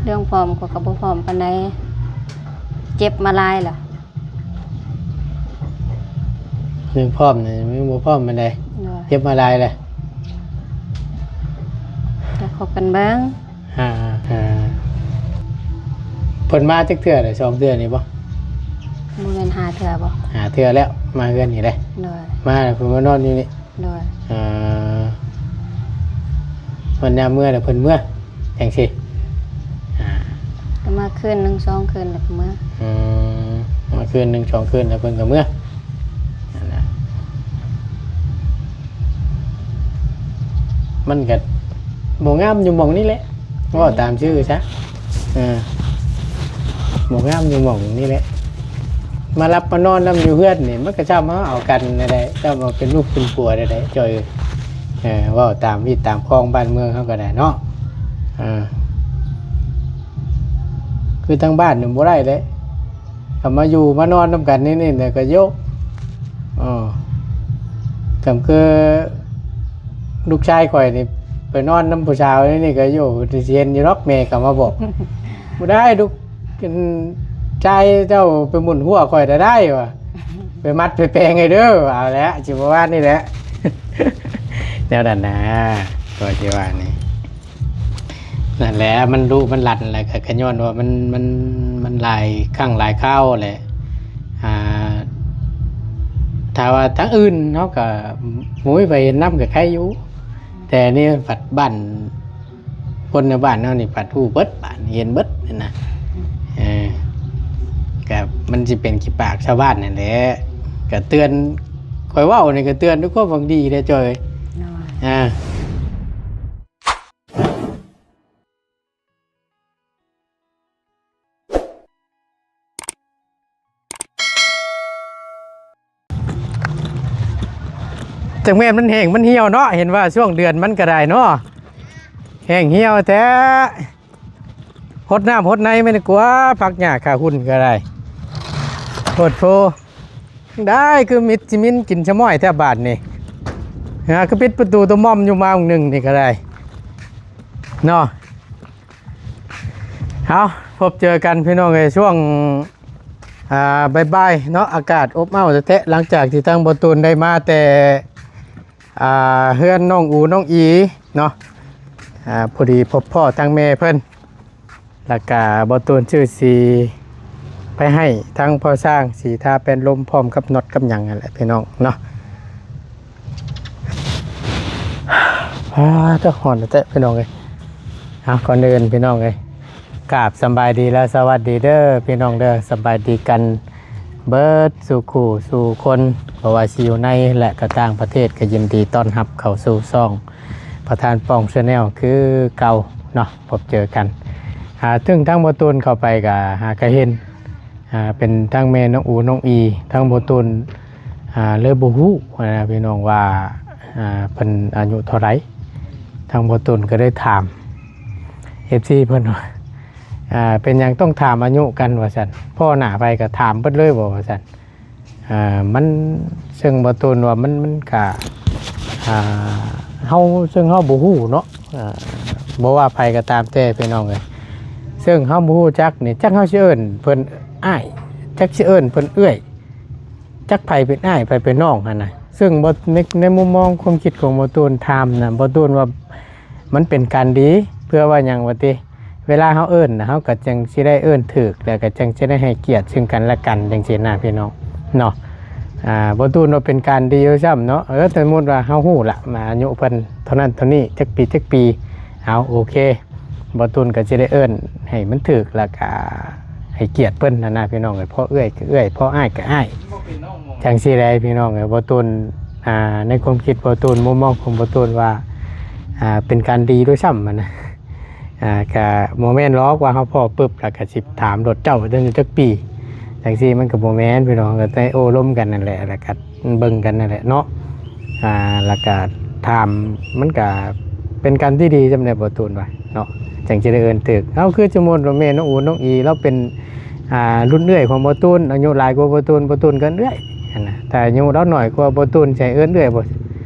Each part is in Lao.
ເລື່ອງພ້ອມຂ້ອຍກໍບໍ່ພ້ອມປານໃດ ເຈັບມາຫຼາຍແລ້ວ. ເລື່ອງພ້ອມນີ້ຍັງບໍ່ພ້ອມປານໃດ. ໂດຍ. ເຈັບມາຫຼາຍແລ້ວ. ກໍຄົບກັນເບິ່ງ. ອ່າ ອ່າ ເພິ່ນມາຈັກເທື່ອແລ້ວ? ສອງເທື່ອນີ້ບໍ່? ບໍ່ແມ່ນຫ້າເທື່ອບໍ່? ຫ້າເທື່ອແລ້ວ ມາເຮືອນນີ້ແຫຼະ. ໂດຍ. ມາແລ້ວເພິ່ນມານອນຢູ່ນີ້. ໂດຍ. ອ່າ ເພິ່ນຍາມເມືອແລ້ວເພິ່ນເມືອ ຈັ່ງຊີ້. ອ່າ ກໍມາຄືນໜຶ່ງສອງຄືນແລ້ວກໍເມືອ. ອືມ ມາຄືນໜຶ່ງສອງຄືນແລ້ວເພິ່ນກໍເມືອ ນັ້ນແຫຼະ. ມັນກໍບໍ່ງາມຢູ່ໝ່ອງນີ້ແຫຼະ ເວົ້າຕາມຊື່ຊະ. ເອີ ບໍ່ງາມຢູ່ໝ່ອງນີ້ແຫຼະ ມາຫຼັບມານອນນຳຢູ່ເຮືອນນີ້ ມັນກໍຊ່ຳເຮົາເອົາກັນນັ້ນແຫຼະ ຊ່ຳເຮົາເປັນລູກເປັນຜົວນັ້ນແຫຼະ ຈ້ອຍເອີຍ. ເອີ ເວົ້າຕາມວິດຕາມຄອງບ້ານເມືອງເຮົາກໍໄດ້ເນາະ. ເອີ ຄືທາງບ້ານນີ້ບໍ່ໄດ້ເດ້ ກໍມາຢູ່ມານອນນຳກັນນີ້ ນີ້ແຫຼະກໍໂຍກ. ເອີ ກໍຄືລູກຊາຍຂ້ອຍນີ້ໄປນອນນຳຜູ້ສາວນີ້ ນີ້ກໍໂຍກ ຊິເຫັນຢູ່ດອກ ແມ່ກໍມາບອກ ບໍ່ໄດ້ລູກ ຊາຍເຈົ້າໄປໝຸນຫົວຂ້ອຍໄດ້ວ່າ ໄປມັດໄປແປງໃຫ້ເດີ. ເອົາແຫຼະ ຊິປະມານນີ້ແຫຼະ ແນວນັ້ນນະ ກໍຊິວ່ານີ້. ນັ້ນແຫຼະ ມັນດຸມັນລັນແຫຼະ ກໍ ກໍຍ້ອນວ່າມັນ ມັນ ມັນຫຼາຍຄັ້ງຫຼາຍຄາວແຫຼະ. ອ່າ ຖ້າວ່າທາງອື່ນເຮົາກໍບໍ່ມີໃຜເຫັນນຳກໍໄຄຢູ່ ແຕ່ນີ້ພັດບ້ານ ຄົນໃນບ້ານເຮົານີ້ພັດຮູ້ເບິດ ບ້ານເຫັນເບິດຫັ້ນນະ. ເອີ ກໍມັນຊິເປັນຂີ້ປາກຊາວບ້ານນັ້ນແຫຼະ ກໍເຕືອນ ຂ້ອຍເວົ້ານີ້ກໍເຕືອນດ້ວຍຄວາມຫວັງດີເດ້ ຈ້ອຍ. ໂດຍ. ອ່າ ຈັກແມ່ນມັນແຫ້ງມັນຫ່ຽວເນາະ ເຫັນວ່າຊ່ວງເດືອນມັນກໍໄດ້ເນາະ ແຫ້ງຫ່ຽວແທ້. ຫົດນ້ຳຫົດໃນມັນກວ່າ ຜັກຫຍ້າຂາຫຸ່ນກໍໄດ້ ໂພດໂພ. ໄດ້ຄືມິດຊິມິນກິນຊະມ້ອຍແທ້ບາດນີ້ ຫາ ຄືປິດປະຕູຕົວໝອມຢູ່ມາວໜຶ່ງນີ້ກໍໄດ້ເນາະ. ເອົາ ພົບເຈີກັນພີ່ນ້ອງເອີຍ ຊ່ວງ ອ່າ ບ່າຍໆເນາະ ອາກາດອົບອ້າວແທ້ໆ ຫຼັງຈາກທີ່ທາງບໍ່ຕູນໄດ້ມາແຕ່ ອ່າ ເຮືອນນ້ອງອູນ້ອງອີເນາະ. ອ່າ ພໍດີພົບພໍ້ທາງແມ່ເພິ່ນ ແລ້ວກະບໍ່ຕູນຊື້ສີໄປໃຫ້ທາງພໍ່ຊ້າງ ສີທາແປ້ນລົມ ພ້ອມກັບນັອດກັບຫຍັງຫັ້ນແຫຼະພີ່ນ້ອງເນາະ. ອ່າ ເຈົ້າ ຮ້ອນແທ້ໆ ພີ່ນ້ອງເອີຍ. ເອົາ ກ່ອນອື່ນພີ່ນ້ອງເອີຍ ກາບສຳບາຍດີ ແລະ ສະຫວັດດີເດີພີ່ນ້ອງເດີ. ສະບາຍດີກັນເບິດສູ່ຄູ່ສູ່ຄົນ ບໍ່ວ່າຊິຢູ່ໃນ ແລະ ກໍຕ່າງປະເທດ ກໍຍິນດີຕ້ອນຮັບເຂົ້າສູ່ຊ່ອງປະທານປ່ອງ Channel ຄືເກົ່າເນາະ. ພົບເຈີກັນ ອ່າ ເຊິ່ງທາງບໍ່ຕູນເຂົ້າໄປກໍຫາກະເຫັນ ອ່າ ເປັນທັງແມ່ນ້ອງອູນ້ອງອີ ທາງບໍ່ຕູນ ອ່າ ເລີຍບໍ່ຮູ້ນະພີ່ນ້ອງວ່າ ອ່າ ເພິ່ນອາຍຸເທົ່າໃດ. ທາງບໍ່ຕູນກໍເລີຍຖາມເອັຟຊີເພິ່ນວ່າ ອ່າ ເປັນຫຍັງຕ້ອງຖາມອາຍຸກັນວ່າຊັ້ນ ພໍ້ໜ້າໃຜກໍຖາມເບິດເລີຍບໍ່ວ່າຊັ້ນ. ອ່າ ມັນ ເຊິ່ງບໍ່ຕູນວ່າມັນ ມັນກະ ອ່າ ເຮົາ ເຊິ່ງເຮົາບໍ່ຮູ້ເນາະ ອ່າ ບໍ່ວ່າໃຜກໍຕາມແຕ່ພີ່ນ້ອງເອີຍ ເຊິ່ງເຮົາບໍ່ຮູ້ຈັກນີ້ ຈັກເຮົາຊິເອີ້ນເພິ່ນອ້າຍ ຈັກຊິເອີ້ນເພິ່ນເອື້ອຍ ຈັກໃຜເປັນອ້າຍ ໃຜເປັນນ້ອງຫັ້ນນະ. ເຊິ່ງບໍ່ ໃນ ໃນມຸມມອງຄວາມຄິດຂອງບໍ່ຕູນ ຖາມນະ ບໍ່ຕູນວ່າ ມັນເປັນການດີ ເພື່ອວ່າຫຍັງວ່າຕິ ເວລາເຮົາເອີ້ນນະ ເຮົາກໍຈັ່ງຊິໄດ້ເອີ້ນຖືກ ແລ້ວກໍຈັ່ງຊິໄດ້ໃຫ້ກຽດເຊິ່ງກັນແລະກັນ ຈັ່ງຊີ້ນະພີ່ນ້ອງເນາະ. ອ່າ ບໍ່ຕູນວ່າເປັນການດີດ້ວຍຊ້ຳເນາະ. ເອີ ສົມມຸດວ່າເຮົາຮູ້ລະ ອາຍຸເພິ່ນເທົ່ານັ້ນເທົ່ານີ້ ຈັກປີຈັກປີ ເອົາ ໂອເຄ ບໍ່ຕູນກໍຊິໄດ້ເອີ້ນໃຫ້ມັນຖືກ ແລ້ວກໍໃຫ້ກຽດເພິ່ນຫັ້ນນະພີ່ນ້ອງເອີຍ. ພໍ່ເອື້ອຍກໍເອື້ອຍ ພໍ່ອ້າຍກໍອ້າຍ ຈັ່ງຊີ້ແຫຼະພີ່ນ້ອງເອີຍ. ບໍ່ຕູນ ອ່າ ໃນຄວາມຄິດບໍ່ຕູນ ມຸມມອງຂອງບໍ່ຕູນວ່າ ອ່າ ເປັນການດີດ້ວຍຊ້ຳຫັ້ນນະ. ອ່າ ກະບໍ່ແມ່ນຫຼອກວ່າເຮົາພໍ້ປຶບ ແລ້ວກະຊິຖາມໂລດ ເຈົ້າອາຍຸຈັກປີ ຈັ່ງຊີ້ມັນກະບໍ່ແມ່ນພີ່ນ້ອງ. ກະໄດ້ໂອ້ລົມກັນນັ້ນແຫຼະ ແລ້ວກະເບິ່ງກັນນັ້ນແຫຼະເນາະ. ອ່າ ແລ້ວກະຖາມ ມັນກະເປັນການທີ່ດີສ່ຳໃດ ບໍ່ຕູນວ່າເນາະ ຈັ່ງຊິໄດ້ເອີ້ນຖືກ. ເອົາ ຄືສົມມຸດວ່າແມ່ນ້ອງອູນ້ອງອີ ລາວເປັນ ອ່າ ລຸ້ນເອື້ອຍຂອງບໍ່ຕູນ ອາຍຸຫຼາຍກວ່າບໍ່ຕູນ ບໍ່ຕູນກໍເອື້ອຍຫັ້ນນະ. ຖ້າອາຍຸລາວໜ້ອຍກວ່າບໍ່ຕູນ ຊິໃຫ້ເອີ້ນເອື້ອຍບໍ່?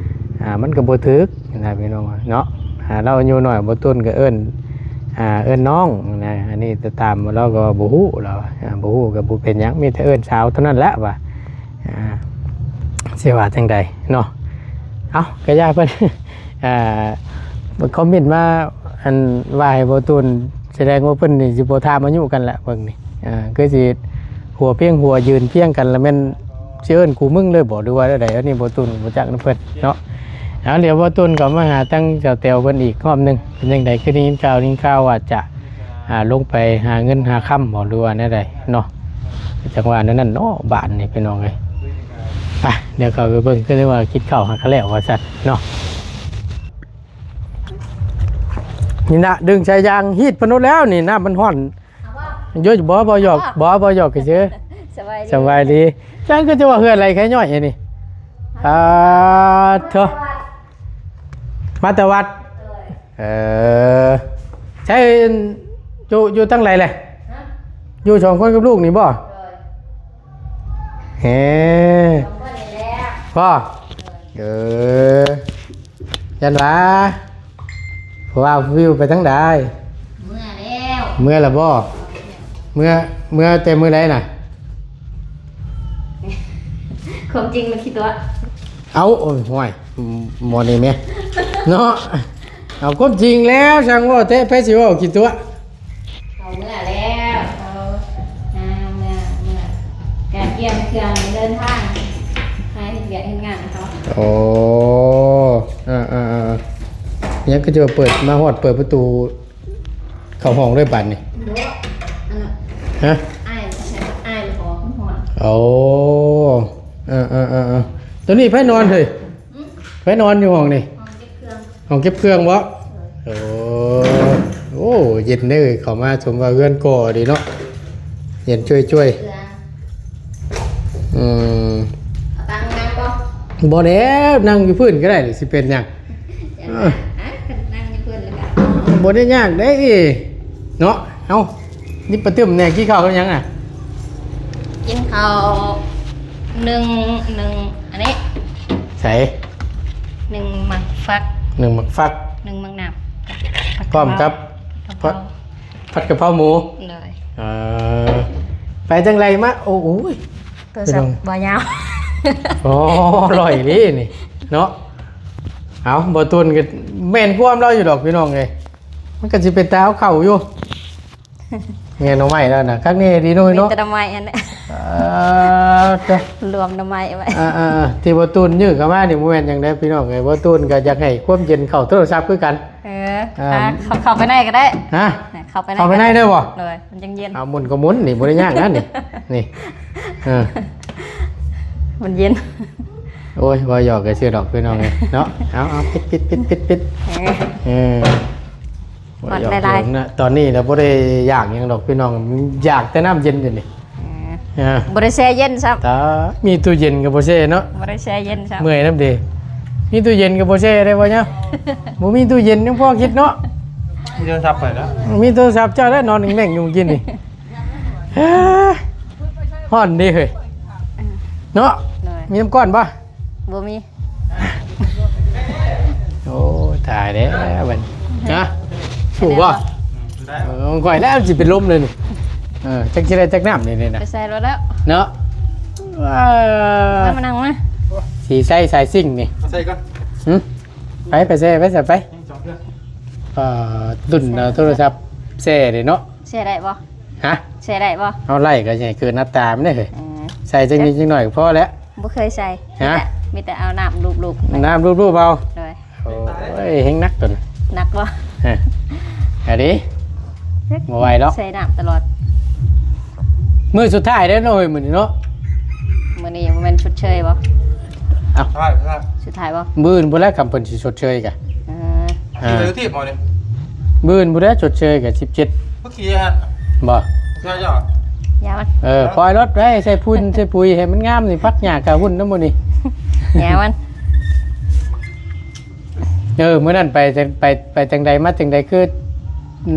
ອ່າ ມັນກໍບໍ່ຖືກນະພີ່ນ້ອງເນາະ. ອ່າ ລາວອາຍຸໜ້ອຍ ບໍ່ຕູນກໍເອີ້ນ ອ່າ ເອີ້ນນ້ອງນະ. ອັນນີ້ຖາມລາວກໍບໍ່ຮູ້ ລາວວ່າ ອ່າ ບໍ່ຮູ້ກໍບໍ່ເປັນຫຍັງ ມີແຕ່ເອີ້ນສາວເທົ່ານັ້ນແຫຼະວ່າ ອ່າ ຊິວ່າຈັ່ງໃດເນາະ. ເອົ້າ ກໍຢ່າເພິ່ນ ອ່າ ຄອມເມັນມາ ອັນ ວ່າໃຫ້ບໍ່ຕູນ ສະແດງວ່າເພິ່ນນີ້ຊິບໍ່ຖາມອາຍຸກັນລະເບິ່ງນີ້ ອ່າ ຄືຊິຫົວພຽງຫົວຢືນພຽງກັນ ລະແມ່ນຊິເອີ້ນກູມຶງເລີຍບໍ່ ຫຼືວ່າແນວໃດ? ອັນນີ້ບໍ່ຕູນບໍ່ຈັກນຳເພິ່ນເນາະ. ເອົາ ດຽວບໍ່ຕູນກໍມາຫາທາງສາວແຕວເພິ່ນອີກຮອບໜຶ່ງ ເປັນຈັ່ງໃດ? ຄືໄດ້ຍິນຂ່າວ ໄດ້ຍິນຂ່າວວ່າຈະ ອ່າ ລົງໄປຫາເງິນຫາຄຳບໍ່ ຫຼືວ່າແນວໃດເນາະ? ຈັ່ງວ່າແນວນັ້ນເນາະ ບ້ານນີ້ພີ່ນ້ອງເອີຍ. ໄປ ດຽວເຂົ້າໄປເບິ່ງ ຄືວ່າກິນເຂົ້າຫາກະແລ້ວວ່າຊັ້ນເນາະ. ນີ້ນະ ດຶງສາຍຢາງຮີດເພິ່ນໂລດແລ້ວນີ້ ນ້ຳມັນຮ້ອນ. ເອົາບໍ່? ໂຍ ບໍ່ ບໍ່ຫຍອກ ເອົາບໍ່? ບໍ່ ບໍ່ຫຍອກຊື່ໆ. ສະບາຍດີ ສະບາຍດີ. ຈັ່ງຄືຈະວ່າເຮືອນໄຫຼໄຄຍ່ອຍອັນນີ້? ອ່າ ໂທ້ ມາແຕ່ວັດ. ໂດຍ. ເອີ ໃຊ້ ຢູ່ ຢູ່ທາງໃດແຫຼະ? ຮະ? ຢູ່ສອງຄົນກັບລູກນີ້ບໍ່? ໂດຍ. ເອີ ສອງຄົນນີ້ແຫຼະ. ບໍ່? ໂດຍ. ເອີ ຢ້ານວ່າຜູ້ບ່າວຜູ້ວິວໄປທາງໃດ? ເມືອແລ້ວ. ເມືອແລ້ວບໍ່? ເມືອ ເມືອແຕ່ມື້ໃດນະ? ຄວາມຈິງມັນຂີ້ຕົວະ. ເອົ້າ ໂອ້ຍ ຫ້ວຍ ໝໍນີ້ແມ່ ເນາະ. ເອົາຄວາມຈິງແລ້ວ ຊ່າງເວົ້າແທ້ ໃຜຊິເວົ້າຂີ້ຕົວະ. ເຂົາເມືອແລ້ວ ເຂົາ ອ່າ ເມືອ ເມືອ ກະກຽມເຄື່ອງເດີນທາງ ໄປເຮັດວຽກເຮັດງານເຂົາ. ໂອ້ ເອີໆໆ ຍັງຄືຈະເປີດມາຮອດ ເປີດປະຕູເຂົ້າຫ້ອງເລີຍບາດນີ້. ບໍ່ ອັນນັ້ນ ຮະ? ອ້າຍ ອ້າຍອອກ ມັນຮ້ອນ. ໂອ້ ເອີໆໆ ໂຕນີ້ໃຜນອນເຮີ້ຍ? ຫຶ? ໃຜນອນຢູ່ຫ້ອງນີ້? ຫ້ອງເກັບເຄື່ອງ ຫ້ອງເກັບເຄື່ອງບໍ່? ເອີ ໂອ້ ໂອ້ ເຢັນເດີ ເຂົ້າມາຊົມວ່າເຮືອນກໍດີເນາະ ເຢັນຈ້ວຍໆ. ເອີ ອືມ ເອົາຕັ່ງນັ່ງບໍ່? ບໍ່ແລ້ວ ນັ່ງຢູ່ພື້ນກໍໄດ້ ຊິເປັນຫຍັງ? ເອີ ອ່ະ ນັ່ງຢູ່ເພິ່ນແລ້ວກໍ ບໍ່ໄດ້ຍາກເດ້ເນາະ. ເອົ້າ ນີ້ປາຕຶ້ມແດ່ ກິນເຂົ້າກັບຫຍັງນະ? ກິນເຂົ້າ ໜຶ່ງ ໜຶ່ງ ອັນນີ້ ໃສ? ໜຶ່ງໝາກຟັກ ໜຶ່ງໝາກຟັກ ໜຶ່ງໝາກໜາບ ພ້ອມກັບ ກະເພົາ ຜັດ ຜັດກະເພົາໝູ. ໂດຍ. ເອີ ໄປຈັ່ງໃດມາ? ໂອ້ ໂອ້ຍ ໂທລະສັບບໍ່ຍາວ. ອໍ ລອຍເດ້ນີ້ເນາະ. ເອົາ ບໍ່ຕູນກໍແມ່ນຄວາມລາວຢູ່ດອກພີ່ນ້ອງເອີຍ ມັນກໍຊິເປັນຕາເອົາເຂົ້າຢູ່. ແມ່ນໜໍ່ໄມ້ແລ້ວນະ ຄັກແນ່ດີເນາະ ມີແຕ່ໜໍ່ໄມ້ຫັ້ນແຫຼະ. ເອີ ລວມໜໍ່ໄມ້ໄວ້. ອ່າໆ ທີ່ບໍ່ຕູນຍື່ນເຂົ້າມານີ້ບໍ່ແມ່ນຫຍັງເດ້ພີ່ນ້ອງເອີຍ ບໍ່ຕູນກໍຢາກໃຫ້ຄວາມເຢັນເຂົ້າໂທລະສັບຄືກັນ. ເອີ ອ່າ ເຂົ້າ ເຂົ້າໄປໃນກໍໄດ້. ຮະ? ເຂົ້າໄປໃນ ເຂົ້າໄປໃນໄດ້ບໍ່? ໂດຍ ມັນຈັ່ງເຢັນ. ເອົາໝຸນກໍໝຸນນີ້ ບໍ່ໄດ້ຍາກນະນີ້ ນີ້ ເອີ ມັນເຢັນ. ໂອ້ຍ ເວົ້າຫຍອກກັນຊື່ດອກພີ່ນ້ອງເອີຍເນາະ. ເອົາໆ ປິດໆໆໆ ເອີ ເອີ. ຮອດຫຼາຍໆ ຕອນນີ້ລະບໍ່ໄດ້ຢາກຫຍັງດອກພີ່ນ້ອງ ຢາກແຕ່ນ້ຳເຢັນດຽວນີ້. ເອີ ເອີ ບໍ່ໄດ້ແຊ່ເຢັນຊ້ຳ. ຕາ ມີຕູ້ເຢັນກໍບໍ່ແຊ່ເນາະ ບໍ່ໄດ້ແຊ່ເຢັນຊ້ຳ. ເມື່ອຍນຳເດ ມີຕູ້ເຢັນກໍບໍ່ແຊ່ໄດ້ບໍ່ຍາ? ບໍ່ມີຕູ້ເຢັນຍັງພໍຄິດເນາະ. ມີໂທລະສັບຂ້ອຍແລ້ວ ມີໂທລະສັບເຈົ້າແລ້ວ ນອນແມ່ງໆຢູ່ມື້ກີ້ນີ້. ເອີ ຮ້ອນເດ້ເຮີ້ຍ ເອີ ເນາະ. ໂດຍ. ມີນ້ຳກ້ອນບໍ່? ບໍ່ມີ. ໂອ້ ຕາຍແລ້ວບັດນີ້ ຮະ ຖືກບໍ່? ໄດ້ ເອີ ຂອງຂ້ອຍແລ້ວຊິເປັນລົມເລີຍນີ້. ເອີ ຈັກຊິໄດ້ຈັກນ້ຳນີ້ນະ ໄປໃສ່ລົດແລ້ວເນາະ. ເອີ ມາ ມານັ່ງມາ ຊິໃສ່ສາຍຊິງນີ້ ເອົາໃສ່ກ່ອນ. ຫຶ? ໄປ ໄປໃສ່ ໄປໃສ່ໄປ. ຍັງສອງເທື່ອ ເອີ ລຸ້ນເອົາໂທລະສັບແຊ່ເດ້ເນາະ. ແຊ່ໄດ້ບໍ່? ຮະ? ແຊ່ໄດ້ບໍ່? ເອົາໄລ່ກໍໃຫຍ່ເກີນອັດຕາມັນເດ້ເຮີ້ຍ. ເອີ ໃສ່ຈັກນິດຈັກໜ້ອຍກໍພໍແລ້ວ. ບໍ່ເຄີຍໃສ່. ຮະ? ມີແຕ່ ມີແຕ່ເອົານ້ຳລູບໆ ນ້ຳລູບໆເອົາ. ໂດຍ. ໂອ້ຍ ແຮງໜັກຕົວນີ້ ໜັກບໍ່? ຮະ ອັນນີ້ບໍ່ໄຫວດອກ ໃສ່ນ້ຳຕະຫຼອດ. ມື້ສຸດທ້າຍແລ້ວເນາະເຮີ້ຍ ມື້ນີ້ເນາະ. ມື້ນີ້ບໍ່ແມ່ນຊົດເຊີຍບໍ່? ເອົ້າ ສຸດທ້າຍ ສຸດທ້າຍ ສຸດທ້າຍບໍ່? ມື້ອື່ນພຸ້ນແຫຼະ ຄຳເພິ່ນຊິຊົດເຊີຍກະ. ເອີ ອ່າ ຢູ່ທີ່ໝໍນີ້ ມື້ອື່ນພຸ້ນແຫຼະ ຊົດເຊີຍກະສິບເຈັດ. ບໍ່ຂີ່ຫັ້ນບໍ່? ເຊື່ອເຈົ້າ ຢ່າມັນ. ເອີ ປ່ອຍລົດໄວ້ ໃສ່ຝຸ່ນ ໃສ່ປຸຍໃຫ້ມັນງາມນີ້ ພັກຫຍ້າກະຫຸ່ນນຳໝູ່ນີ້ ຢ່າມັນ. ເອີ ມື້ນັ້ນໄປ ໄປ ໄປຈັ່ງໃດ ມາຈັ່ງໃດ ຄື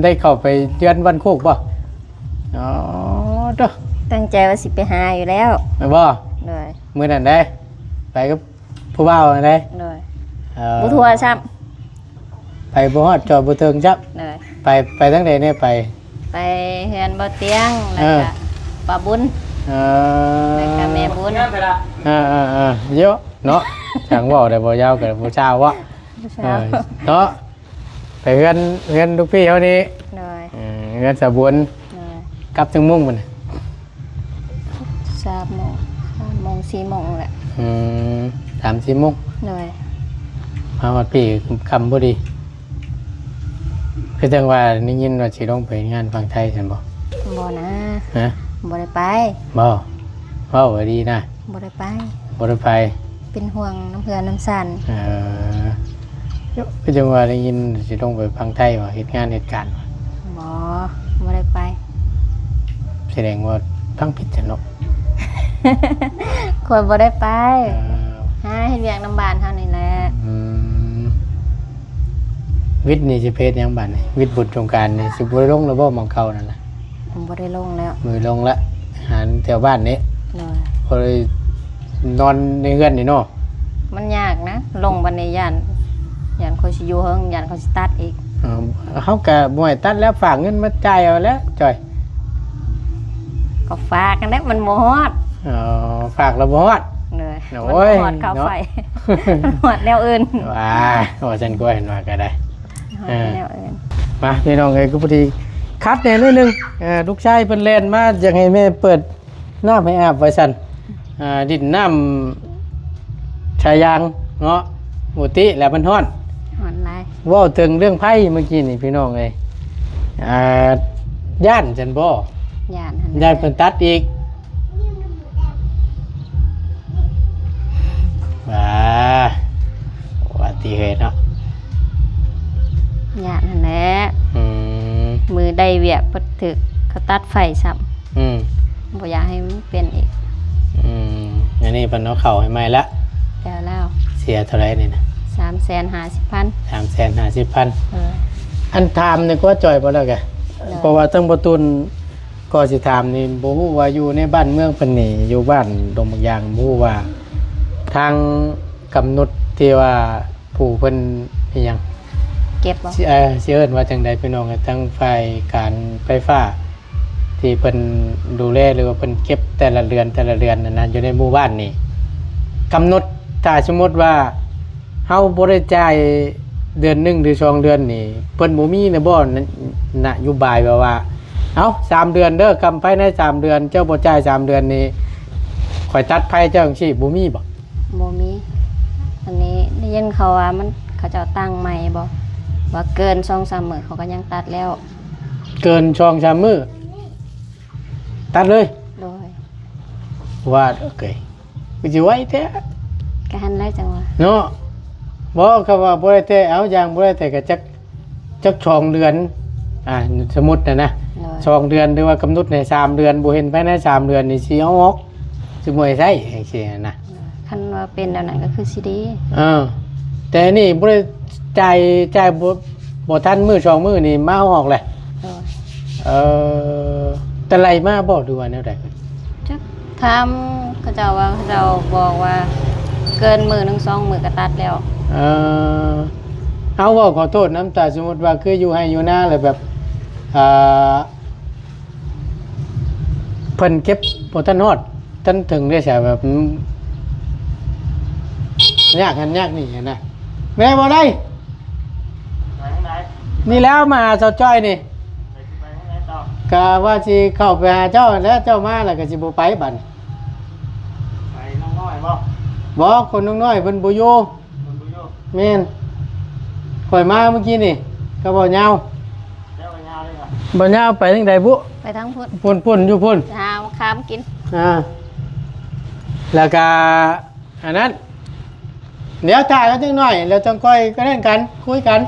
ໄດ້ເຂົ້າໄປເຮືອນວັນໂຄກບໍ່? ອໍ ໂທ້ ຕັ້ງໃຈວ່າຊິໄປຫາຢູ່ແລ້ວ ແມ່ນບໍ່? ໂດຍ. ມື້ນັ້ນເດ້ ໄປກັບຜູ້ບ່າວນັ້ນເດ້? ໂດຍ. ເອີ ບໍ່ທົ່ວຊ້ຳ ໄປບໍ່ຮອດຈອດບໍ່ເຖິງຊ້ຳ. ໂດຍ. ໄປ ໄປທາງໃດແດ່? ໄປ ໄປເຮືອນບໍ່ຕຽງ ແລ້ວກໍ ເອີ ປ້າບຸນ ເອີ ແລ້ວກໍແມ່ບຸນ ເອີໆໆ ເຍາະເນາະ ຊ່າງເວົ້າໄດ້ ບໍ່ຍາວກໍບໍ່ເຊົ້າເນາະ ບໍ່ເຊົ້າ ເອີ ເນາະ ໄປເຮືອນ ເຮືອນລູກພີ່ເຮົານີ້ ໂດຍ ເອີ ເຮືອນສາບຸນ ໂດຍ ກັບຈັກໂມງມື້ນີ້? ສາມໂມງ ສາມໂມງ ສີ່ໂມງແຫຼະ ອືມ ສາມສີ່ໂມງ ໂດຍ ມາຮອດພີ້ຄ່ຳພໍດີ ຄືຈັ່ງວ່າໄດ້ຍິນວ່າຊິລົງໄປເຮັດງານຝັ່ງໄທຊັ້ນບໍ່? ບໍ່ນະ ຮະ? ບໍ່ໄດ້ໄປ ບໍ່ ເວົ້າດີນະ ບໍ່ໄດ້ໄປ ບໍ່ໄດ້ໄປ ເປັນຫ່ວງນຳເພື່ອນນຳຊານ ເອີ ຄືຈັ່ງວ່າໄດ້ຍິນຊິລົງໄປຝັ່ງໄທວ່າເຮັດງານເຮັດການ ບໍ່ ບໍ່ໄດ້ໄປ ສະແດງວ່າຟັງຜິດຊັ້ນເນາະ ຂ້ອຍບໍ່ໄດ້ໄປ ເອີ ຫາເຮັດວຽກນຳບ້ານເຮົານີ້ແຫຼະ ອືມ ວິດນີ້ຊິໄປເຮັດຫຍັງບາດນີ້? ວິດບຸນສົງການນີ້ຊິບໍ່ໄດ້ລົງແລ້ວບໍ່ ໝ່ອງເກົ່ານັ້ນນະ? ບໍ່ໄດ້ລົງແລ້ວ ບໍ່ໄດ້ລົງລະ ຫາແຖວບ້ານນີ້ ໂດຍ ບໍ່ໄດ້ນອນໃນເຮືອນນີ້ເນາະ ມັນຍາກນະ ລົງບັດນີ້ຢ້ານ ຢ້ານຂ້ອຍຊິຢູ່ເຫິງ ຢ້ານເຂົາຊິຕັດອີກ ເອີ ເຮົາກະບໍ່ໃຫ້ຕັດແລ້ວ ຝາກເງິນມາຈ່າຍເອົາແຫຼະຈ້ອຍ ກໍຝາກຫັ້ນແຫຼະ ມັນບໍ່ຮອດ ອໍ ຝາກແລ້ວບໍ່ຮອດ ໂດຍ ໂອ້ຍ ມັນບໍ່ຮອດຄ່າໄຟ ເນາະ ຮອດແນວອື່ນ ວ່າ ວ່າຊັ້ນກວ່າ ເຫັນວ່າກໍໄດ້ ຮອດແນວອື່ນ ມາ ພີ່ນ້ອງເອີຍ ຄືພໍດີຂັດແດ່ໜ້ອຍໜຶ່ງ ເອີ ລູກຊາຍເພິ່ນແລ່ນມາ ຢາກໃຫ້ແມ່ເປີດ ນ້ຳໃຫ້ອາບວ່າຊັ້ນ ອ່າ ດິນນ້ຳສາຍຢາງເນາະ ປົກກະຕິແລ້ວມັນຮ້ອນ ຮ້ອນຫຼາຍ ເວົ້າເຖິງເລື່ອງໄຟມື້ກີ້ນີ້ພີ່ນ້ອງເອີຍ ອ່າ ຢ້ານຊັ້ນບໍ່? ຢ້ານຫັ້ນແຫຼະ ຢ້ານເພິ່ນຕັດອີກ ອ່າ ວ່າຕິເຮີຍເນາະ ຢ້ານຫັ້ນແຫຼະ ອືມ ມື້ໄດ້ວຽກເພິ່ນຖືກເຂົາຕັດໄຟຊ້ຳ ອືມ ບໍ່ຢາກໃຫ້ມັນເປັນອີກ ອືມ ອັນນີ້ເພິ່ນເອົາເຂົ້າໃຫ້ໃໝ່ລະ ແລ້ວ ແລ້ວ ເສຍເທົ່າໃດນີ້ນະ? ສາມແສນຫ້າສິບພັນ ສາມແສນຫ້າສິບພັນ ເອີ ອັນຖາມນີ້ກໍຈ່ອຍບໍ່ແລ້ວກະ ເອີ ເພາະວ່າທັງບໍ່ຕຸນກໍຊິຖາມນີ້ ບໍ່ຮູ້ວ່າຢູ່ໃນບ້ານເມືອງເພິ່ນນີ້ ຢູ່ບ້ານດົງບາກຢາງ ບໍ່ຮູ້ວ່າທາງກຳນົດທີ່ວ່າ ຜູ້ເພິ່ນອີ່ຫຍັງ ເກັບບໍ່ ຊິ ເອີ ຊິເອີ້ນວ່າຈັ່ງໃດພີ່ນ້ອງ ທາງຝ່າຍການໄຟຟ້າທີ່ເພິ່ນດູແລ ຫຼືວ່າເພິ່ນເກັບແຕ່ລະເດືອນ ແຕ່ລະເດືອນນັ້ນນະ ຢູ່ໃນໝູ່ບ້ານນີ້ ກຳນົດ ຖ້າສົມມຸດວ່າເຮົາບໍ່ໄດ້ຈ່າຍເດືອນໜຶ່ງ ຫຼື ສອງເດືອນນີ້ ເພິ່ນບໍ່ມີນະບໍ່ ນະໂຍບາຍແບບວ່າ ເອົາ ສາມເດືອນເດີ ກຳພາຍໃນສາມເດືອນ ເຈົ້າບໍ່ຈ່າຍສາມເດືອນນີ້ ຂ້ອຍຕັດໄຟເຈົ້າ ຈັ່ງຊີ້ ບໍ່ມີບໍ່? ບໍ່ມີ ອັນນີ້ໄດ້ຍິນເຂົາວ່າມັນ ເຂົາເຈົ້າຕັ້ງໃໝ່ບໍ່ ວ່າເກີນສອງສາມມື້ເຂົາກໍຍັງຕັດແລ້ວ ເກີນສອງສາມມື້ຕັດເລີຍ ໂດຍ ວ່າເອີຍ ຄືຊິໄວແທ້ ກໍຫັ້ນແຫຼະຈັ່ງວ່າ ເນາະ ບໍ່ ຄຳວ່າບໍ່ໄດ້ແທ້ ເອົາ ຢ່າງບໍ່ໄດ້ແທ້ກໍຈັກ ຈັກສອງເດືອນ ອ່າ ສົມມຸດນະນະ ໂດຍ ສອງເດືອນ ຫຼືວ່າກຳນົດໃຫ້ສາມເດືອນ ບໍ່ເຫັນພາຍໃນສາມເດືອນນີ້ ຊິເອົາອອກ ຊິບໍ່ໃຫ້ໃຊ້ ຈັ່ງຊີ້ນະ ໂດຍ ຄັນວ່າເປັນແນວນັ້ນກໍຄືຊິດີ ເອີ ແຕ່ນີ້ບໍ່ໄດ້ຈ່າຍ ຈ່າຍບໍ່ ບໍ່ທັນມື້ສອງມື້ນີ້ມາເອົາອອກແຫຼະ ໂດຍ ເອີ ແຕ່ໄລ່ມາບໍ່ ຫຼືວ່າແນວໃດ? ຈັກ ຖາມເຂົາເຈົ້າວ່າ ເຂົາເຈົ້າບອກວ່າເກີນມື້ໜຶ່ງສອງມື້ກໍຕັດແລ້ວ ເອີ ເອົາ ເວົ້າຂໍໂທດນຳ ຖ້າສົມມຸດວ່າຄືຢູ່ໄຮ່ຢູ່ນາແລ້ວແບບ ອ່າ ເພິ່ນເກັບບໍ່ທັນຮອດທັນເຖິງເດ້ຊະ ແບບ ອືມ ຍາກຫັ້ນຍາກນີ້ຫັ້ນນະ ແມ່ບໍ່ໄດ້ ໄປທາງໃດ? ນີ້ແຫຼ້ວ ມາຫາສາວຈ້ອຍນີ້ ໄປ ຊິໄປທາງໃດຕໍ່? ກະວ່າຊິເຂົ້າໄປຫາເຈົ້າຫັ້ນແຫຼະ ເຈົ້າມາແລ້ວກະຊິບໍ່ໄປບັດນີ້ ໄປນ້ອງນ້ອຍບໍ່? ບໍ່ ຄົນນ້ອງນ້ອຍເພິ່ນບໍ່ຢູ່ ເພິ່ນບໍ່ຢູ່ ແມ່ນ ຂ້ອຍມາມື້ກີ້ນີ້ ກັບບ່າວຍາວ ເຈົ້າບ່າວຍາວເລີຍຫວາ? ບ່າວຍາວໄປທາງໃດບຸ? ໄປທາງພຸ້ນ ພຸ້ນໆ ຢູ່ພຸ້ນ ຫາມະຂາມກິນ ອ່າ ແລ້ວກະ ອັນນັ້ນ ດຽວຖ້າກັນຈັກໜ້ອຍ ແລ້ວຈັ່ງຄ່ອຍກັນນັ້ນກັນ ຄຸຍກັນ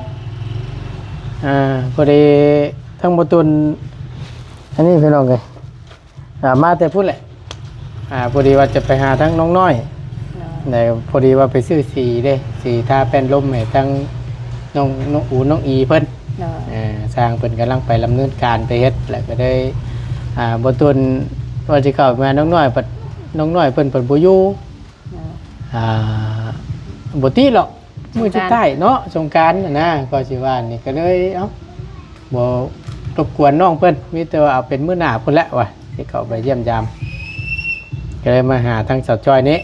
ອ່າ ພໍດີທັງບໍ່ຕຸນ ອັນນີ້ພີ່ນ້ອງເອີຍ ອ່າ ມາແຕ່ພຸ້ນແຫຼະ ອ່າ ພໍດີວ່າຈະໄປຫາທາງນ້ອງນ້ອຍ ໂດຍ ແລ້ວພໍດີວ່າໄປຊື້ສີເດ້ ສີທາແປ້ນລົມໃຫ້ທາງນ້ອງ ນ້ອງອູ ນ້ອງອີເພິ່ນ ໂດຍ ເອີ ຊ່າງເພິ່ນກຳລັງໄປດຳເນີນການໄປເຮັດ ແລ້ວກໍເລີຍ ອ່າ ບໍ່ຕຸນວ່າຊິເຂົ້າມາ ນ້ອງນ້ອຍ ບັດນ້ອງນ້ອຍເພິ່ນ ເພິ່ນບໍ່ຢູ່ ອ່າ ບໍ່ຕິຫຼອກ ມື້ສຸດທ້າຍເນາະ ສົງການຫັ້ນນະ ກໍຊິວ່ານີ້ ກໍເລີຍ ເອົ້າ ບໍ່ລົບກວນນ້ອງເພິ່ນ ມີແຕ່ວ່າເອົາເປັນມື້ໜ້າພຸ້ນແຫຼະວ່າ ຊິເຂົ້າໄປຢ້ຽມຢາມ ກໍເລີຍມາຫາທາງສາວຈ້ອຍນີ້.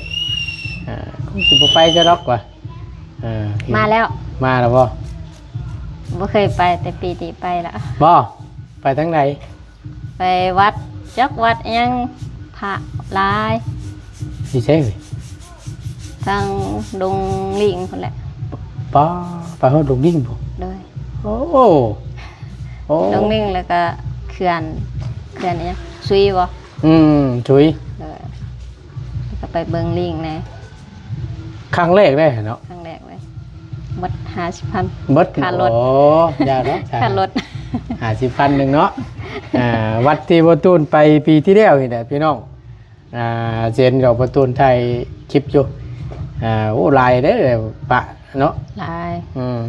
ອ່າ ຄົງຊິບໍ່ໄປຊະດອກວ່າ. ເອີ ມາແລ້ວ ມາແລ້ວບໍ່? ບໍ່ເຄີຍໄປ ແຕ່ປີນີ້ໄປລະ. ບໍ່? ໄປທາງໃດ? ໄປວັດ ຈັກວັດຫຍັງ ພະຫຼາຍ. ຢູ່ໃສເອີຍ? ທາງດົງລິງພຸ້ນແຫຼະ. ປາ ໄປຮອດດົງລິງພຸ້ນ? ໂດຍ. ໂອ້ ໂອ້ ດົງລິງ ແລ້ວກໍເຂື່ອນ ເຂື່ອນຫຍັງ ຊຸຍບໍ່? ອືມ ຊຸຍ. ໂດຍ. ແລ້ວກໍໄປເບິ່ງລິງແດ່. ຄັ້ງແລກເດ້ເນາະ? ຄັ້ງແລກເລີຍ. ໝົດຫ້າສິບພັນ ໝົດ ຄ່າລົດ. ໂອ້ ຢ່າເນາະ ຄ່າລົດ ຫ້າສິບພັນໜຶ່ງເນາະ. ອ່າ ວັດທີ່ບໍ່ຕູນໄປປີທີ່ແລ້ວນີ້ແຫຼະພີ່ນ້ອງ. ອ່າ ເຫັນດອກປະຕູນຖ່າຍຄລິບຢູ່. ອ່າ ໂອ້ ຫຼາຍເດ້ ພະເນາະ. ຫຼາຍ. ອືມ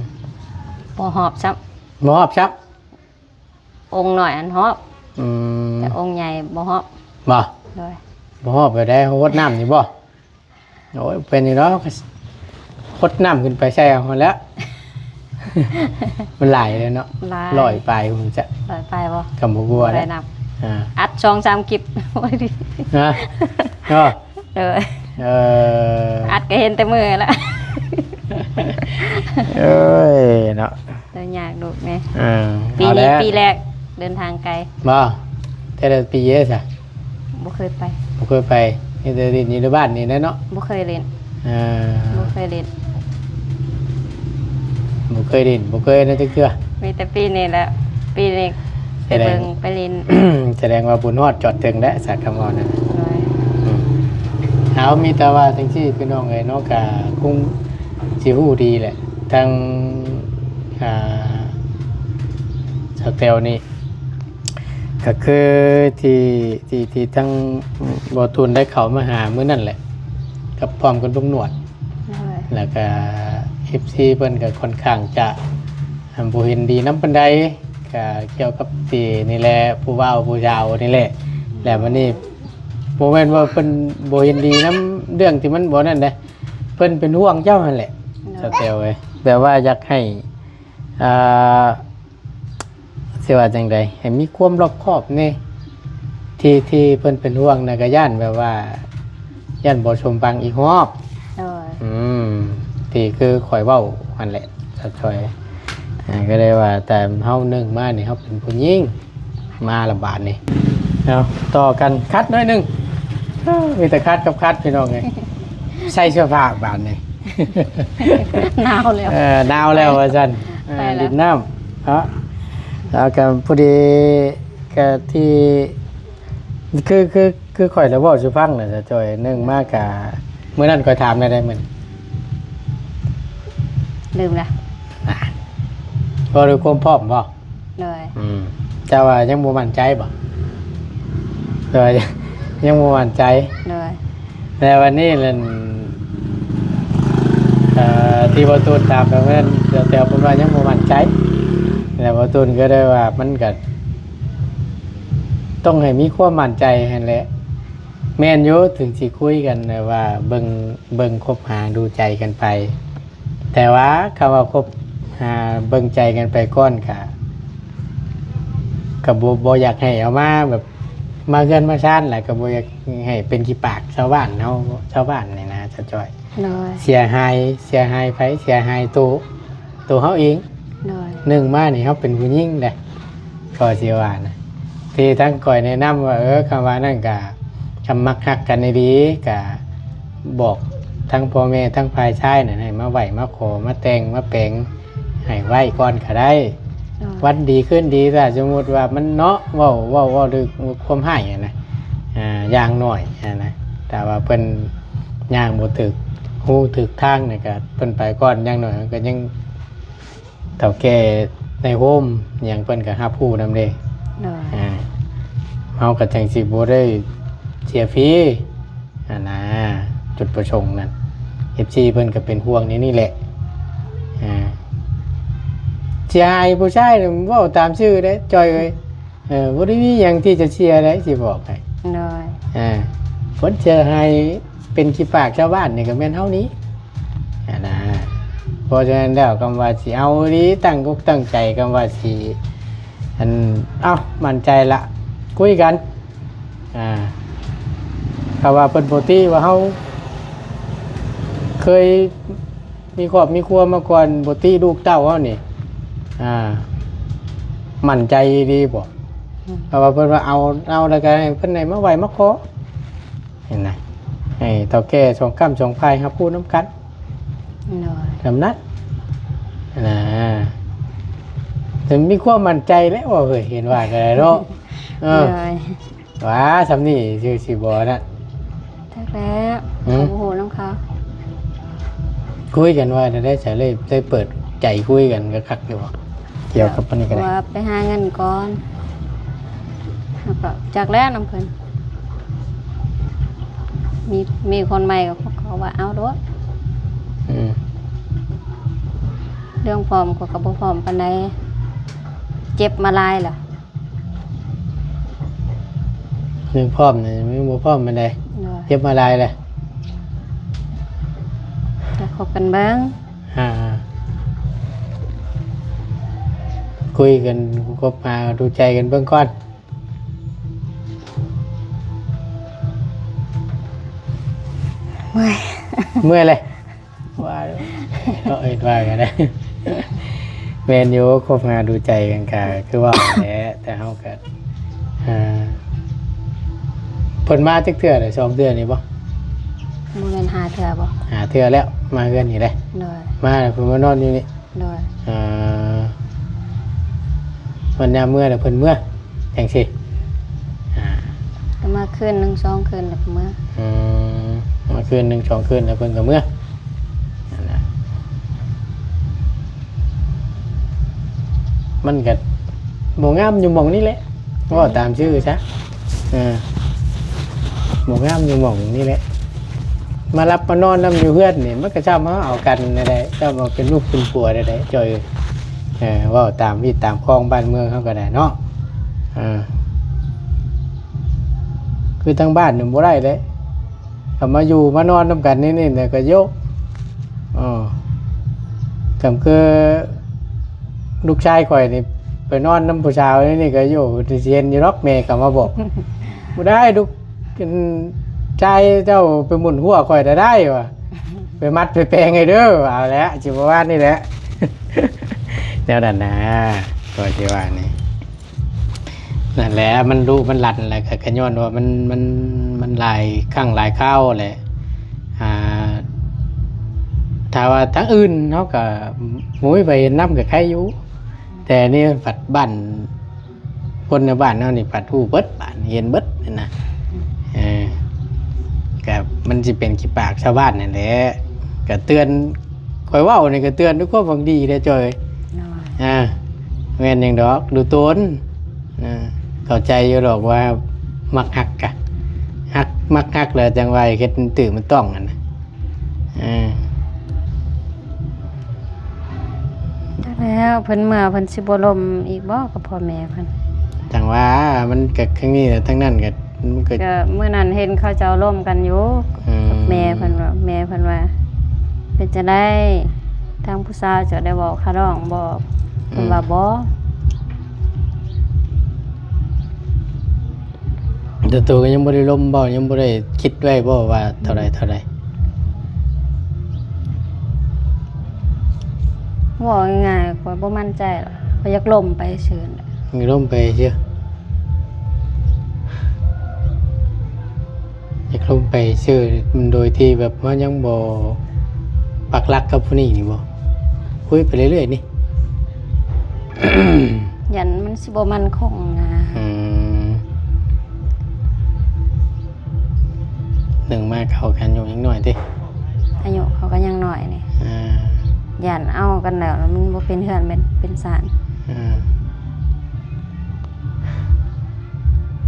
ບໍ່ຮອບຊ້ຳ. ບໍ່ຮອບຊ້ຳ. ອົງນ້ອຍຫັ້ນຮອບ. ອືມ ແຕ່ອົງໃຫຍ່ບໍ່ຮອບ. ບໍ່? ໂດຍ. ບໍ່ຮອບແບບໃດ? ຫົດນ້ຳນີ້ບໍ່? ໂອ້ຍ ເປັນຢູ່ດອກ ຫົດນ້ຳຂຶ້ນໄປໃສ່ເອົາຫັ້ນແຫຼະ. ມັນຫຼາຍເດ້ເນາະ. ຫຼາຍ. ຮ້ອຍປາຍພຸ້ນຈະ ຮ້ອຍປາຍບໍ່? ກໍບໍ່ກົວແຫຼະ. ໄດ້ນັບ. ອ່າ ອັດສອງສາມຄລິບ. ຮະ? ເນາະ. ເອີ ເອີ ອັດກໍເຫັນແຕ່ມື້ລະ. ເອີຍເນາະ ແຕ່ຍາກລູກແດ່. ເອີ ປີນີ້ ເອົາແລ້ວ ປີແລກເດີນທາງໄກ. ບໍ່? ແຕ່ລະປີເດ້ຊະ? ບໍ່ເຄີຍໄປ. ບໍ່ເຄີຍໄປ. ມີແຕ່ຫຼິ້ນຢູ່ໃນບ້ານນີ້ແຫຼະເນາະ. ບໍ່ເຄີຍຫຼິ້ນ. ເອີ ບໍ່ເຄີຍຫຼິ້ນ. ບໍ່ເຄີຍຫຼິ້ນ ບໍ່ເຄີຍນັ້ນຈັກເທື່ອ. ມີແຕ່ປີນີ້ແຫຼະ ປີນີ້ໄປເບິ່ງ ໄປຫຼິ້ນ. ສະແດງວ່າບຸນຮອດຈອດເຖິງແລ້ວ ສາກຳເວົ້ານັ້ນ. ໂດຍ. ອືມ ເອົາ ມີແຕ່ວ່າຈັ່ງຊີ້ພີ່ນ້ອງເອີຍເນາະ ກະຄົງຊິຮູ້ດີແຫຼະ ທັງ ອ່າ ສາວແຕ້ວນີ້ ກໍຄືທີ່ ທີ່ ທີ່ທັງບໍ່ຕູນໄດ້ເຂົ້າມາຫາມື້ນັ້ນແຫຼະ ກັບ ພ້ອມກັບລຸງໜວດ. ໂດຍ. ແລ້ວກະເອັຟຊີເພິ່ນກໍຄ່ອນຂ້າງຈະ ອ່າ ບໍ່ເຫັນດີນຳປານໃດ ກະກ່ຽວກັບທີ່ນີ້ແຫຼະ ຜູ້ບ່າວຜູ້ສາວນີ້ແຫຼະ. ແລ້ວບັດນີ້ບໍ່ແມ່ນວ່າເພິ່ນບໍ່ເຫັນດີນຳເລື່ອງທີ່ມັນບໍ່ນັ້ນເດ້ ເພິ່ນເປັນຫ່ວງເຈົ້າຫັ້ນແຫຼະ. ໂດຍ. ສາວແຕ້ວເອີຍ ແບບວ່າຢາກໃຫ້ ອ່າ ຊິວ່າຈັ່ງໃດ ໃຫ້ມີຄວາມລອບຄອບແດ່ ທີ່ ທີ່ເພິ່ນເປັນຫ່ວງນະ ກະຢ້ານແບບວ່າ ຢ້ານບໍ່ສົມຫວັງອີກຮອບ. ໂດຍ. ອືມ ທີ່ຄືຂ້ອຍເວົ້າຫັ້ນແຫຼະ ສາວຈ້ອຍ. ອ່າ ກໍເລີຍວ່າ ແຕ່ເຮົາໜຶ່ງມານີ້ ເຮົາເປັນຜູ້ຍິງ ມາລະບາດນີ້. ເອົາ ຕໍ່ກັນ ຄັດໜ້ອຍໜຶ່ງ. ເອີ ມີແຕ່ຄັດກັບຄັດ ພີ່ນ້ອງເອີຍ. ໃສ່ເສື້ອຜ້າບາດນີ້ ໜາວແລ້ວ. ເອີ ໜາວແລ້ວວ່າຊັ້ນ. ເອີ ໄປລະ ຫຼິ້ນນ້ຳເນາະ. ແລ້ວກໍພໍດີ ກໍທີ່ ຄື ຄື ຄືຂ້ອຍລະເວົ້າສູ່ຟັງນະ ສາວຈ້ອຍ. ໜຶ່ງມາກະ ມື້ນັ້ນຂ້ອຍຖາມແນວໃດມື້ນັ້ນ? ລືມລະ. ອ່າ ເວົ້າດ້ວຍຄວາມພ້ອມບໍ່? ໂດຍ. ອືມ ເຈົ້າວ່າຍັງບໍ່ໝັ້ນໃຈບໍ່? ແຕ່ວ່າຍັງບໍ່ໝັ້ນໃຈ. ໂດຍ. ແຕ່ວັນນີ້ນັ້ນ ເອີ ທີ່ບໍ່ຕູນຖາມໄປແມ່ນ ແຕ່ ແຕ່ເພິ່ນວ່າຍັງບໍ່ໝັ້ນໃຈ ແລ້ວບໍ່ຕູນກໍໄດ້ວ່າ ມັນກໍຕ້ອງໃຫ້ມີຄວາມໝັ້ນໃຈຫັ້ນແຫຼະ. ແມ່ນຢູ່ ເຖິງຊິຄຸຍກັນແບບວ່າເບິ່ງ ເບິ່ງຄົບຫາດູໃຈກັນໄປ ແຕ່ວ່າຄຳວ່າຄົບຫາເບິ່ງໃຈກັນໄປກ່ອນ ກະ ກະບໍ່ ບໍ່ຢາກໃຫ້ເອົາມາແບບ ມາເຮືອນມາຊານ ແລ້ວກະບໍ່ຢາກໃຫ້ເປັນຂີ້ປາກຊາວບ້ານເຮົາ ຊາວບ້ານນີ້ນະ ສາວຈ້ອຍ. ໂດຍ. ເສຍຫາຍ ເສຍຫາຍໃຜ? ເສຍຫາຍໂຕ ໂຕເຮົາເອງ. ໂດຍ. ໜຶ່ງມານີ້ເຮົາເປັນຜູ້ຍິງເດ້ ກໍຊິວ່ານະ ທີ່ທາງຂ້ອຍແນະນຳວ່າ ເອີ ຄຳວ່ານັ້ນກະ ຄຳມັກຮັກກັນອີ່ຫຼີ ກະບອກທັງພໍ່ແມ່ທັງຝ່າຍຊາຍນັ້ນ ໃຫ້ມາໄຫວ້ມາຂໍ ມາແຕ່ງມາແປງໃຫ້ໄວ້ກ່ອນກະໄດ້. ໂດຍ. ວັນດີຄືນດີ ຖ້າສົມມຸດວ່າມັນເນາະ ເວົ້າ ເວົ້າ ເວົ້າດ້ວຍຄວາມຮ້າຍຫັ້ນນະ ອ່າ ຢ່າງໜ້ອຍຫັ້ນນະ ຖ້າວ່າເພິ່ນຍ່າງບໍ່ຖືກຮູຖືກທາງນີ້ ກະເພິ່ນໄປກ່ອນ ຢ່າງໜ້ອຍເຮົາກະຍັງ ເຖົ້າແກ່ໃນໂຮມຫຍັງເພິ່ນກໍຮັບຮູ້ນຳເດ້. ໂດຍ. ອ່າ ເຮົາກໍຈັ່ງຊິບໍ່ໄດ້ເສຍຟຣີຫັ້ນນະ ຈຸດປະສົງນັ້ນ. ເອັຟຊີເພິ່ນກໍເປັນຫ່ວງໃນນີ້ແຫຼະ. ອ່າ ເສຍຫາຍຜູ້ຊາຍນີ້ ເວົ້າຕາມຊື່ເດ້ ຈ້ອຍເອີຍ. ເອີ ບໍ່ໄດ້ມີຫຍັງທີ່ຈະເສຍໃດ໋ ຊິບອກໃຫ້. ໂດຍ. ອ່າ ຄົນເສຍຫາຍເປັນຂີ້ປາກຊາວບ້ານນີ້ກໍແມ່ນເຮົານີ້ຫັ້ນນະ. ເພາະສະນັ້ນແລ້ວ ຄຳວ່າຊິເອົາອີ່ຫຼີ ຕັ້ງອົກຕັ້ງໃຈ ຄຳວ່າຊິ ອັນ ເອົ້າ ໝັ້ນໃຈລະ ຄຸຍກັນ ອ່າ ຖ້າວ່າເພິ່ນບໍ່ຕິວ່າເຮົາເຄີຍມີຄອບມີຄົວມາກ່ອນ ບໍ່ຕິລູກເຕົ້າເຮົານີ້ ອ່າ ໝັ້ນໃຈອີ່ຫຼີບໍ່? ອືມ ຖ້າວ່າເພິ່ນວ່າເອົາ ເອົາແລ້ວກໍໃຫ້ເພິ່ນໄດ້ມາໄຫວ້ມາຂໍ ເຫັນນະ ໃຫ້ເຖົ້າແກ່ສອງກ້ຳສອງຝ່າຍຮັບຮູ້ນຳກັນ ໂດຍ ສ່ຳນັ້ນນະ ແຕ່ມີຄວາມໝັ້ນໃຈແລ້ວເວີ້ຍ ເຫັນວ່າກໍໄດ້ເນາະ ເອີ ໂດຍ ວ່າສ່ຳນີ້ຊື່ຊິບໍ່ນັ້ນ ຈັກແລ້ວ ຫືມ ເຂົາບໍ່ຮູ້ນຳເຂົາ ຄຸຍກັນວ່າໄດ້ ໄດ້ເປີດໃຈຄຸຍກັນຄັກໆຢູ່ບໍ່? ກ່ຽວກັບອັນນີ້ກໍໄດ້ ວ່າໄປຫາເງິນກ່ອນ ແລ້ວກໍຈັກແລ້ວນຳເພິ່ນ ມີ ມີຄົນໃໝ່ກໍເຂົາວ່າເອົາໂລດ ອືມ ເລື່ອງພ້ອມຂ້ອຍກໍບໍ່ພ້ອມປານໃດ ເຈັບມາຫຼາຍລະ ເລື່ອງພ້ອມນີ້ຍັງບໍ່ພ້ອມປານໃດ ໂດຍ ເຈັບມາຫຼາຍລະ ກໍຄົບກັນເບິ່ງ ອ່າ ຄຸຍກັນ ຄົບຫາດູໃຈກັນເບິ່ງກ່ອນ ເມື່ອຍ ເມື່ອຍເລີຍ ວ່າ ເອີ ເຮັດວ່າກັນໄດ້ ແມ່ນຢູ່ ຄົບຫາດູໃຈກັນກະຄືວ່າແຫຼະ ແຕ່ເຮົາກະ ອ່າ ເພິ່ນມາຈັກເທື່ອແລ້ວ ສອງເທື່ອນີ້ບໍ່? ບໍ່ແມ່ນຫ້າເທື່ອບໍ່? ຫ້າເທື່ອແລ້ວ ມາເຮືອນນີ້ແຫຼະ ໂດຍ ມາແລ້ວເພິ່ນມານອນຢູ່ນີ້ ໂດຍ ເອີ ວັນຍາມເມືອແລ້ວເພິ່ນເມືອ ຈັ່ງຊີ້ ອ່າ ກໍມາຄືນໜຶ່ງສອງຄືນແລ້ວກໍເມືອ ອືມ ມາຄືນໜຶ່ງສອງຄືນແລ້ວເພິ່ນກໍເມືອ ນັ້ນແຫຼະ ມັນກໍບໍ່ງາມຢູ່ໝ່ອງນີ້ແຫຼະ ເວົ້າຕາມຊື່ຊະ ເອີ ບໍ່ງາມຢູ່ໝ່ອງນີ້ແຫຼະ ມາຫຼັບມານອນນຳຢູ່ເຮືອນນີ້ ມັນກໍຊ່ຳເຮົາເອົາກັນນັ້ນແຫຼະ ຊ່ຳເຮົາເປັນລູກເປັນຜົວນັ້ນແຫຼະ ຈ່ອຍ ເອີ ເວົ້າຕາມວີດຕາມຄອງບ້ານເມືອງເຮົາກໍໄດ້ເນາະ ເອີ ຄືທາງບ້ານນີ້ບໍ່ໄດ້ເດ້ ກໍມາຢູ່ມານອນນຳກັນນີ້ ນີ້ນະກໍໂຍ ເອີ ກໍຄືລູກຊາຍຂ້ອຍນີ້ໄປນອນນຳຜູ້ສາວນີ້ ນີ້ກໍໂຍ ຊິເຫັນຢູ່ດອກ ແມ່ກໍມາບອກ ບໍ່ໄດ້ລູກ ຊາຍເຈົ້າໄປໝຸນຫົວຂ້ອຍໄດ້ວ່າ ໄປມັດໄປແປງໃຫ້ເດີ ເອົາແຫຼະ ຊິປະມານນີ້ແຫຼະ ແນວນັ້ນນະ ກໍຊິວ່ານີ້ ນັ້ນແຫຼະ ມັນດຸມັນລັນແຫຼະ ກໍ ກໍຍ້ອນວ່າມັນ ມັນ ມັນຫຼາຍຄັ້ງຫຼາຍຄາວແຫຼະ ອ່າ ຖ້າວ່າທາງອື່ນເຮົາກໍບໍ່ມີໃຜເຫັນນຳກໍໄຄຢູ່ ແຕ່ນີ້ພັດບ້ານ ຄົນໃນບ້ານເຮົານີ້ພັດຮູ້ເບິດ ບ້ານເຫັນເບິດຫັ້ນນະ ເອີ ກໍມັນຊິເປັນຂີ້ປາກຊາວບ້ານນັ້ນແຫຼະ ກໍເຕືອນ ຂ້ອຍເວົ້ານີ້ກໍເຕືອນດ້ວຍຄວາມຫວັງດີເດ້ ຈ່ອຍ ໂດຍ ອ່າ ແມ່ນຫຍັງດອກ ດູຕົນ ອ່າ ເຂົ້າໃຈຢູ່ດອກວ່າມັກຮັກກະຮັກ ມັກຮັກແລ້ວຈັ່ງວ່າເຮັດມັນຕື້ມັນຕ້ອງຫັ້ນນະ ອ່າ ຈັກແລ້ວ ເພິ່ນເມືອເພິ່ນຊິບໍ່ລົມອີກບໍ່ກັບພໍ່ແມ່ເພິ່ນ? ຈັ່ງວ່າ ມັນກໍຄັ້ງນີ້ແຫຼະ ທັງນັ້ນກໍ ມັນກໍ ກໍມື້ນັ້ນເຫັນເຂົາເຈົ້າລົມກັນຢູ່ ອືມ ກັບແມ່ເພິ່ນວ່າ ແມ່ເພິ່ນວ່າ ເປັນຈັ່ງໃດ ທາງຜູ້ສາວເຈົ້າໄດ້ເວົ້າຄ່າດອງບໍ່? ອືມ ເພິ່ນວ່າບໍ່. ແຕ່ໂຕກໍຍັງບໍ່ໄດ້ລົມບໍ່? ຍັງບໍ່ໄດ້ຄິດໄວ້ບໍ່ວ່າເທົ່າໃດ ເທົ່າໃດ? ເວົ້າງ່າຍໆ ຂ້ອຍບໍ່ໝັ້ນໃຈດອກ ຂ້ອຍຢາກລົມໄປຊື່ ຢາກລົມໄປຊື່ ຢາກລົມໄປຊື່ ໂດຍທີ່ແບບເຮົາຍັງບໍ່ປັກຫຼັກກັບຜູ້ນີ້ນີ້ບໍ່? ຄຸຍໄປເລື້ອຍໆນີ້ ຢ້ານມັນຊິບໍ່ໝັ້ນຄົງນະ. ອືມ ໜຶ່ງມາເຂົາກັນອາຍຸຍັງນ້ອຍຕິ? ອາຍຸເຂົາກໍຍັງນ້ອຍນີ້ ອ່າ ຢ້ານເອົາກັນແລ້ວມັນບໍ່ເປັນເຮືອນເປັນ ເປັນຊານ ອ່າ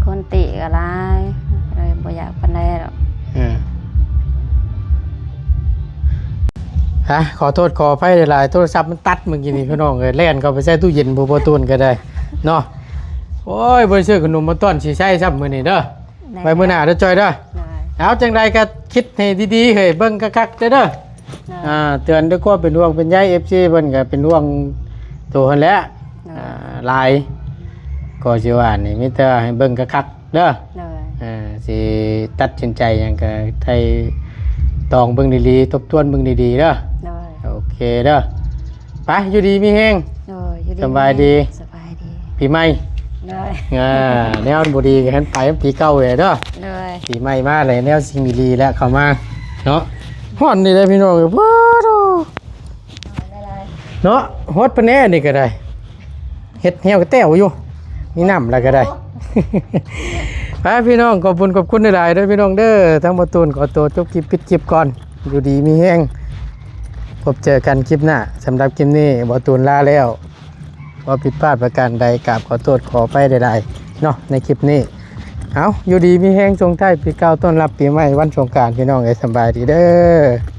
ຄົນຕິກໍຫຼາຍ ເລີຍບໍ່ຢາກປານໃດດອກ. ເອີ ຮະ ຂໍໂທດຂໍອະໄພຫຼາຍໆ ໂທລະສັບມັນຕັດມື້ກີ້ນີ້ ພີ່ນ້ອງເອີຍ ແລ່ນເຂົ້າໄປໃສ່ຕູ້ເຢັນ ບໍ່ ບໍ່ຕູນກໍໄດ້ເນາະ. ໂອ້ຍ ບໍ່ໄດ້ຊື້ຂະໜົມມາຕ້ອນສີໄຊຊ້ຳມື້ນີ້ເດີ ໄວ້ມື້ໜ້າເດີ ຈ່ອຍເດີ. ເອົາ ຈັ່ງໃດກໍຄິດໃຫ້ດີໆ ເຮີ້ຍ ເບິ່ງຄັກໆເດີ ອ່າ ເຕືອນດ້ວຍຄວາມເປັນຫ່ວງເປັນໃຍ ເອັຟຊີ ເພິ່ນກໍເປັນຫ່ວງໂຕຫັ້ນແຫຼະ ອ່າ ຫຼາຍ ບໍ່ຊິວ່ານີ້ ມີແຕ່ໃຫ້ເບິ່ງຄັກໆເດີ. ໂດຍ ເອີ ຊິຕັດສິນໃຈຫຍັງກໍໄຕ່ຕອງເບິ່ງດີໆ ທົບທວນເບິ່ງດີໆເດີ. ໂດຍ ໂອເຄເດີ ໄປ ຢູ່ດີມີແຮງ. ໂດຍ ຢູ່ດີ ສະບາຍດີ ມີແຮງ ສະບາຍດີ ປີໃໝ່. ໂດຍ ອ່າ ແນວບໍ່ດີກໍໃຫ້ໄປປີເກົ່າເລີຍເດີ. ໂດຍ ປີໃໝ່ມາແລ້ວ ແນວສິ່ງດີໆແລ້ວເຂົ້າມາເນາະ. ຮ້ອນນີ້ເດ້ພີ່ນ້ອງ ໂອ້ໂຫ ເນາະ ຮອດປານແນ່ນີ້ກໍໄດ້ ເຮັດແຫ້ວກະແຕ້ວຢູ່ ມີນ້ຳແລ້ວກໍໄດ້. ໄປພີ່ນ້ອງ ຂອບຄຸນ ຂອບຄຸນຫຼາຍໆເດີພີ່ນ້ອງເດີ. ທາງບ່າວຕູນຂໍຕົວຈົບຄລິບ ປິດຄລິບກ່ອນ. ຢູ່ດີມີແຮງ ພົບເຈີກັນຄລິບໜ້າ. ສຳລັບຄລິບນີ້ບ່າວຕູນລາແລ້ວ. ວ່າຜິດພາດປະການໃດ ກາບຂໍໂທດຂໍອະໄພຫຼາຍໆເນາະ ໃນຄລິບນີ້. ເອົາ ຢູ່ດີມີແຮງ ສົ່ງທ້າຍປີເກົ່າ ຕ້ອນຮັບປີໃໝ່ ວັນສົງການ ພີ່ນ້ອງເອີຍ ສຳບາຍດີເດີ.